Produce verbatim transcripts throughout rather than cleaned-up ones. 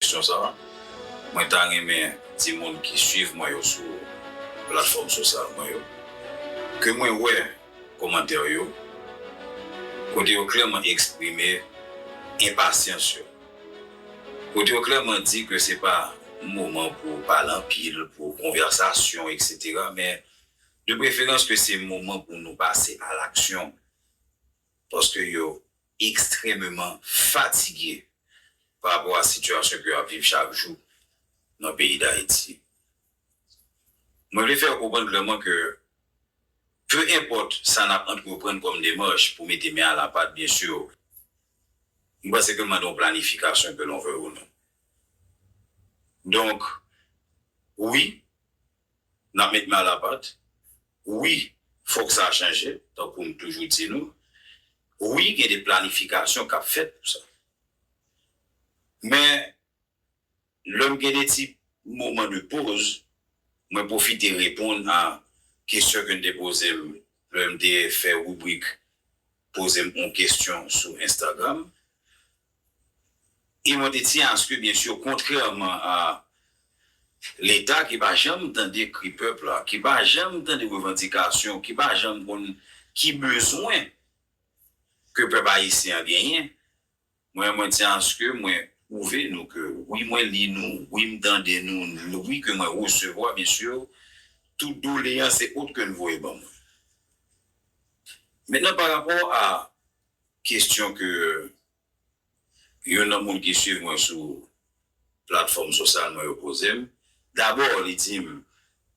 kesyon sa a, mwen ta renmen di moun ki swiv mwen yo sou platfòm sosyal mwen yo, ke mwen wè kòmantè yo, kote yo klèman eksprime enpasyans yo. Kote yo klèman di ke se pa moman pou pale anpil, pou konvèsasyon, etsetera, men de preferans ke se moman pou nou pase a laksyon, paske yo ekstrèmeman fatige pa rapò a sitiyasyon ke y ap viv chak jou nan peyi Dayiti. Mwen vle fè yo konprann klèman ke, pe enpòt sa n ap antreprann kòm demach pou mete men a la pat, byen si, m panse ke l mande yon planifikasyon, que l'on veuille ou non. Donk, wi, n ap met men a la pat. Wi, fòk sa chanje, tankou m toujou di nou. Wi, gen de planifikasyon k ap fèt pou sa. Men, lè m gen de ti moman de poz, mwen pwofite reponn a kesyon ke n te poze m lè m te fè ribrik poze m yon kesyon sou Instagram. E mwen te tyen aske, byen si, kontrèman a Leta ki pa janm tande kri pèp la, ki pa janm tande revandikasyon, ki pa janm konn ki bezwen ke pèp ayisyen an genyen, mwen, mwen tyen aske mwen pwouve nou ke wi, mwen li nou, wi, m tande nou, wi, ke mwen resevwa, byen si, tout doleyans e ot ke n voye ban mwen. Mentnan, pa rapò a kesyon ke youn nan moun ki swiv mwen sou platfòm sosyal mwen yo poze m, dabò, li di m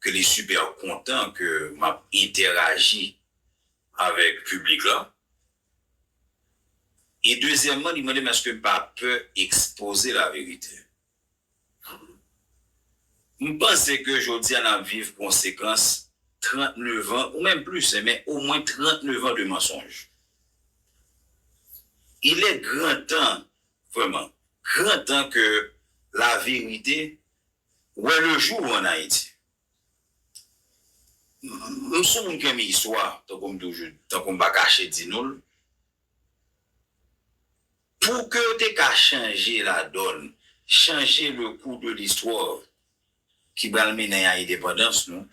ke li sipè kontan ke m ap entèraji avèk piblik la. E dezyèmman, li mande m èske m pa pè ekspoze laverite. M panse ke jodi a n ap viv konsekans trannnev an, ou menm plis, men omwen trannnev an de mansonj. Il est grand temps, vraiment, grand temps que la vérité wè le jour en Haïti. M, m se yon moun ki renmen istwa, tankou m toujou, tankou m pa kache di nou l. Pou ke yo te ka chanje ladòn, chanje le cours de l'histoire ki pral mennen a endepandans nou,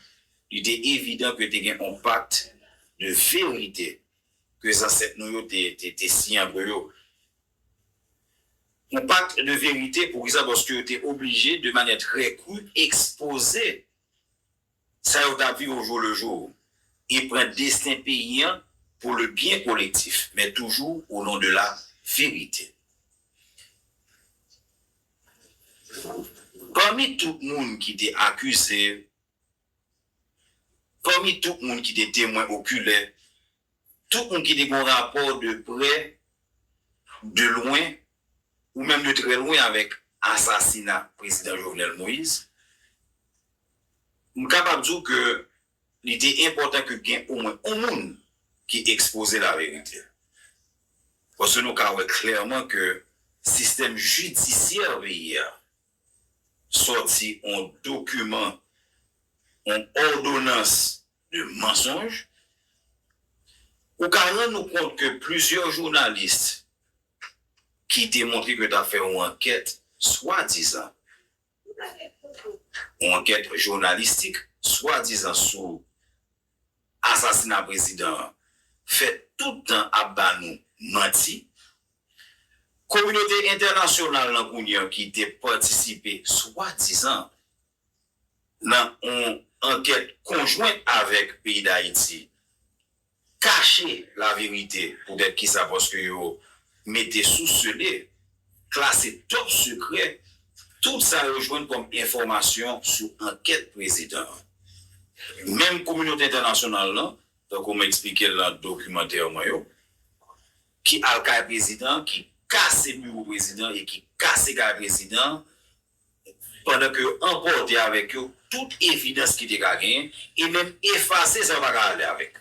li te evidan ke te gen yon pakt de verite ke zansèt nou yo te, te, te siyen antre yo. Yon pakt de verite, poukisa? Paske yo te oblije, de mannyè trè kri, ekspoze sa yo t ap viv au jour le jour e pran desten peyi an pour le bien collectif, mais toujours au nom de la vérité. Pami tout moun ki te akize, pami tout moun ki te temwen okilè, tout moun ki te gen yon rapò de prè, de lwen, ou menm de trè lwen avèk asasina prezidan Jovenel Moïse, m kapab di w ke li te enpòtan ke gen omwen yon moun ki ekspoze laverite. Paske nou ka wè klèman ke sistèm jidisyè peyi a sòti yon dokiman, yon òdonans de mansonj, ou ka rann ou kont ke plizyè jounalis ki te montre ke yo t ap fè yon ankèt swadizan, yon ankèt jounalistik swadizan sou asasina prezidan an, fè tout tan ap ba nou manti. Kominote entènasyonal lan kounye a ki te patisipe swadizan nan yon ankèt konjwent avèk peyi Dayiti kache laverite. Poutèt kisa? Paske yo mete sou sele, klase top sekrè, tout sa yo jwenn kòm enfòmasyon sou ankèt prezidan an. Menm kominote entènasyonal lan, tankou m eksplike l nan dokimantè mwen yo, ki al kay prezidan, ki kase biwo prezidan e ki kase kay prezidan, pandan ke yo anpòte avèk yo tout evidans ki te ka genyen, e menm efase sa yo pa ka ale avèk.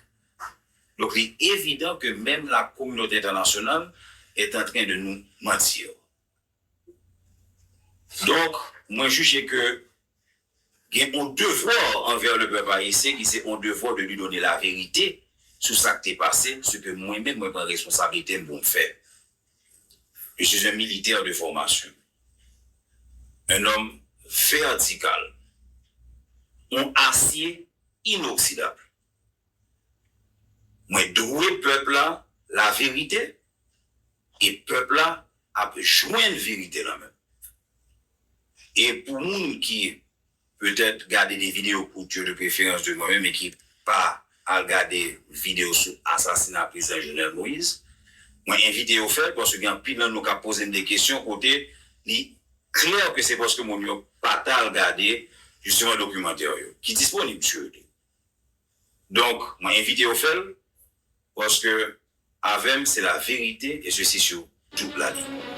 Donk, li evidan ke menm la communauté internationale est en train de nous mentir. Donk, mwen jije ke gen yon devwa anvè le pèp ayisyen ki se yon devwa de li done laverite sou sa k te pase, se ke mwen menm, mwen pran responsablite m pou m fè. Je suis un militaire de formation. Un homme vertical, yon asye inoksidab. Mwen dwe pèp la laverite, e pèp la ap jwenn verite lan menm. E pou moun ki petèt gade de videyo kout yo de preferans de mwen menm e ki pa al gade videyo sou asasina prezidan Jovenel Moïse, mwen envite yo fè l paske gen anpil nan nou k ap poze m de kesyon kote li klè ke se paske moun yo pa t al gade jisteman dokimantè yo ki disponib sou YouTube. Donk, mwen envite yo fè l paske avè m se la verite e sesi sou tout la liy.